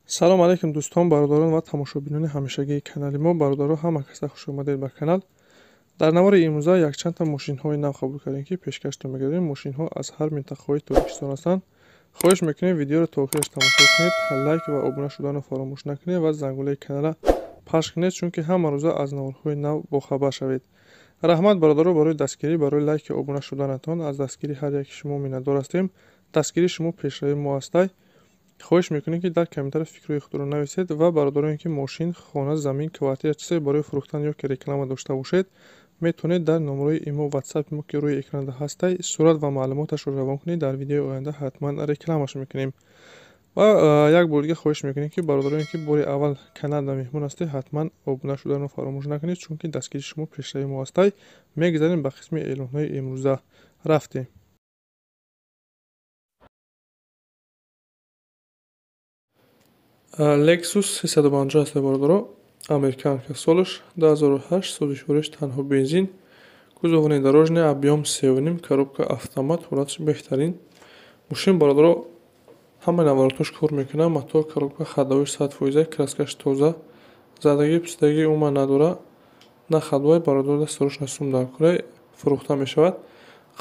Салом алейкум дӯстон, бародарон ва тамошобинони ҳамешагии канали мо. Бародаро, ҳама каса хуш омадед ба канал. Дар навори имрӯза якчандта мошинҳои нав қабул кардем, ки пешкаштон мегардем. Мошинҳо аз ҳар минтақаҳои Тоҷикистон ҳастанд. Хоҳиш мекунем, видеоро то охираш тамошо кунед, лайк ва обуна шуданро фаромӯш накунед ва зангулаи каналра пахш кунед, чунки ҳама рӯза аз наворҳои нав бохабар шавед. Раҳмат, бародаро, барои дастгирӣ, барои лайки обуна шуданатон. Аз дастгирии ҳар яки шумо миннатдор ҳастем. Дастгирии шумо пешравии мо ҳастай. Хоҳиш мекунем, ки дар комментария фикрҳои худро нависед ва бародароне, ки мошин, хона, замин, квартира, чизе барои фурӯхтан ё ки реклама дошта бошед, метавонед дар номерои имо, ватсапи мо, ки рӯи экранда ҳастай, сурат ва маълумоташро равон кунед. Дар видеои оянда ҳатман рекламаш мекунем. Ва як бор дига хоҳиш мекунем, ки бародароне, ки бори аввал каналда меҳмон ҳастед, ҳатман обуна шуданро фаромӯш накунед, чунки дастгирии шумо пешравии мо ҳастай. Мегузарем ба қисми эълонҳои имрӯза. Рафтем. Lexus 350 аст, бародаро, американка, солаш 2008, сӯзишвориш танҳо бензин, кузов внедорожный, объем 3,5, коробка автомат, ҳолаташ беҳтарин. Мошин, бародаро, ҳамаи наворотош кор мекунад, мотор, коробка, ходовиш 100%, краскаш тоза, задагӣ пистагӣ умуман надора, на ходовой. Бародаро, дастарошна сум дар курай, фурӯхта мешавад.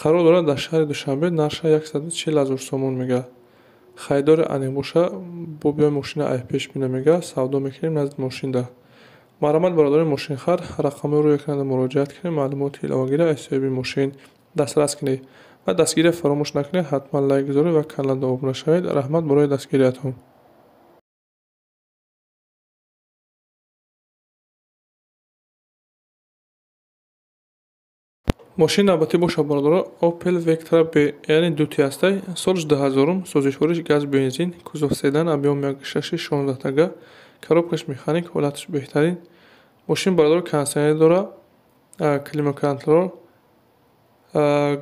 Қарор дорад дар шаҳри Душанбе, нарха 140 000 сомон мега. Харидори аниқ боша, бо биёи мошина ай пеш бина мега, савдо мекунем назди мошинда. Марҳамат, бародари мошинхар, рақамҳои рӯи экранда муроҷиат кунед, маълумоти иловагиро аз соҳиби мошин дастрас кунед ва дастгирия фаромӯш накунед, ҳатман лайк гузоред ва каналда обуна шавед. Раҳмат барои дастгириятон. Мошин навбатӣ боша, бародаро, Opel Vectra B, яъне дути ҳастай, солаш 2000, сӯзишвориш газ бензин, кузов седан, объем 1,6, 16 тага, коробкаш механик, ҳолаташ беҳтарин. Мошин, бародаро, кондитсионер дора, климат-контрол,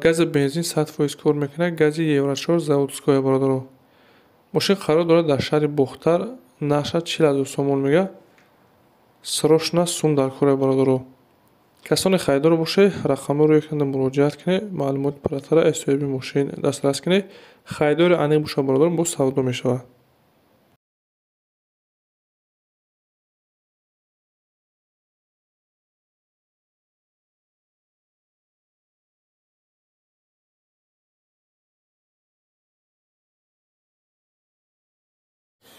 гази бензин 100% кор мекунад, гази Евро 4 заводское, бародаро. Мошин қарор дорад дар шаҳри Бохтар, нарха 40 000 сомон мега. Срочно сум дар кора, бародаро. Касоне харидор бошед, рақамҳоро рӯи экранда муроҷиат кунед, маълумоти пурратара аз соҳиби мошин дастрас кунед. Харидори аниқ бошад, бародаро, боз савдо мешавад.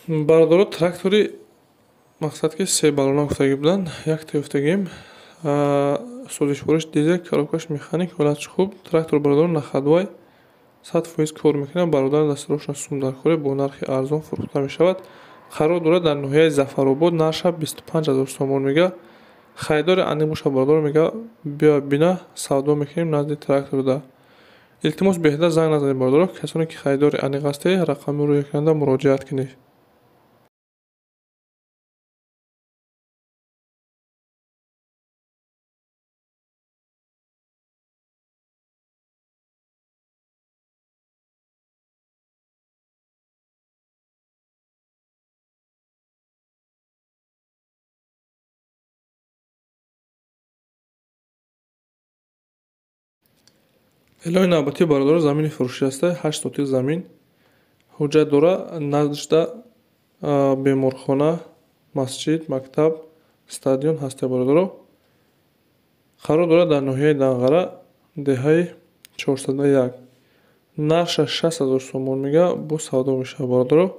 Бародаро, трактори мақсад ки се балона гуфтагӣ буданд, якта ёфтагием. Сӯзишвориш дизел, коробкаш механик, ҳолаташ хуб. Трактор, бародаро, на ходовой, 100% кор мекунад. Бародар, дастарошна сум дар коре, бо нархи арзон фурӯхта мешавад. Қарор дорад дар ноҳияи Зафаробод, нарха 25 000 сомон мега. Харидори аниқ бошад, бародаро, мега, биё бина, савдо мекунем назди тракторда. Илтимос, беҳтар занг назанед, бародаро. Касоне ки харидори аниқ ҳастед, рақами рӯи экранда муроҷиат кунед. Эълони навбатӣ, бародаро, замини фурӯшӣ ҳаста, 8 сотих замин. Ҳуҷҷат дора, наздишда беморхона, масҷид, мактаб, стадион ҳаста, бародаро. Қарор дорад дар ноҳияи Данғара, деҳаи 401. Нарша 60 000 сомон мега, боз савдо мешавад, бародаро.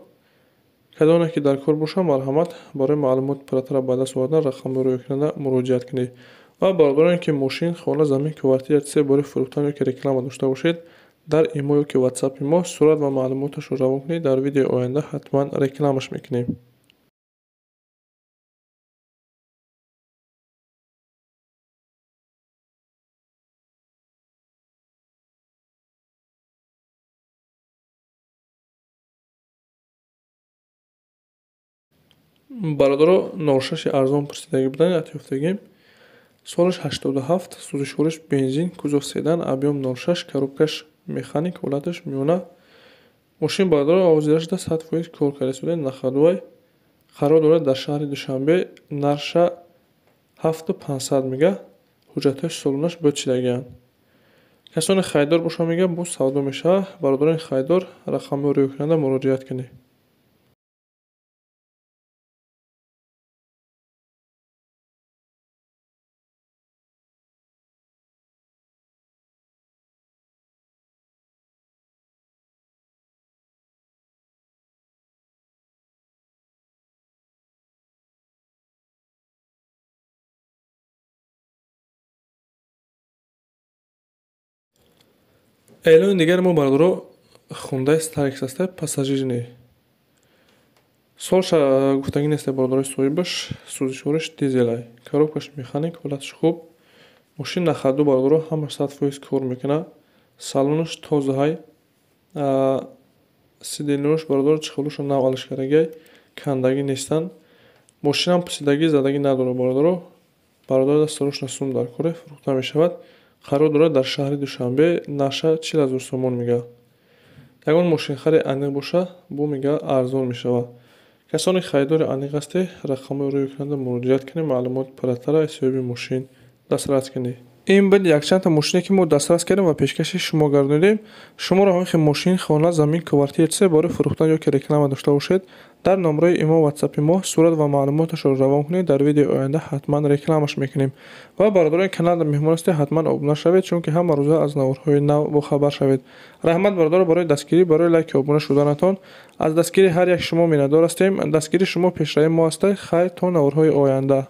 Кадоне ки дар кор бошад, марҳамат, барои маълумоти пурратара ба даст овардан рақамҳои рӯи экранда муроҷиат кунед. Ва бародароне ки мошин, хона, замин, квартира, чизе барои фурӯхтан ё ки реклама дошта бошед, дар имо ё ки ватсапи мо сурат ва маълумоташро равон кунед, дар видеои оянда ҳатман рекламаш мекунем. Бародаро, 06 арзон пурсидагӣ буданд, ятёфтагим. Солаш 87, сӯзишвориш бензин, кузов седан, объем 06, коробкаш механик, ҳолаташ миёна. Мошин, бародаро, овозирашда 100% кор карда истода, на ходовой. Қарор дорад дар шаҳри Душанбе, нарша 7500 мега, ҳуҷҷатҳои солонаш бояд чидагианд. Касоне харидор бошанд, мега, боз савдо мешавад. Бародарони харидор, рақамҳои рӯи экранда муроҷиат кунед. Эълони дигари мо, бародаро, Хундай Старекс аста, пассажирный. Солша гуфтагӣ нест, бародарои соҳибаш. Сӯзишвориш дизелай, коробкаш механик, ҳолаташ хуб. Мошин на ходу, бародаро, ҳамаш 100% кор мекунад. Салонаш тозаҳай, сиденьяш, бародаро, чехолоша нав алиш кардагиай, кандагӣ нестанд. Мошинам пусидагӣ, задагӣ надорад, бародаро. Бародар дастарошна сум дар коре, фурӯхта мешавад. Қарор дорад дар шаҳри Душанбе, нарша 40 000 сомон мега. Ягон мошинхари аниқ боша, бу мега, арзон мешавад. Касоне харидори аниқ ҳастед, рақамҳои рӯи экранда муроҷиат кунед, маълумот пурратара аз соҳиби мошин дастрас кунед. Ин буд якчандта мошине, ки мо дастрас кардем ва пешкаши шумо гардонидем. Шуморо ҳамин хел мошин, хона, замин, квартира, чизе барои фурӯхтан ё ки реклама дошта бошед, дар номраи имо, ватсапи мо сурат ва маълумоташро равон кунед. Дар видеои оянда ҳатман рекламаш мекунем. Ва бародарони канал меҳмон ҳастед, ҳатман обуна шавед, чунки ҳама рӯза аз наворҳои нав бохабар шавед. Раҳмат, бародаро, барои дастгирӣ, барои лайки, обуна шуданатон. Аз дастгирии ҳар як шумо миннатдор ҳастем. Дастгирии шумо пешравии мо аста. Хайр, то наворҳои оянда.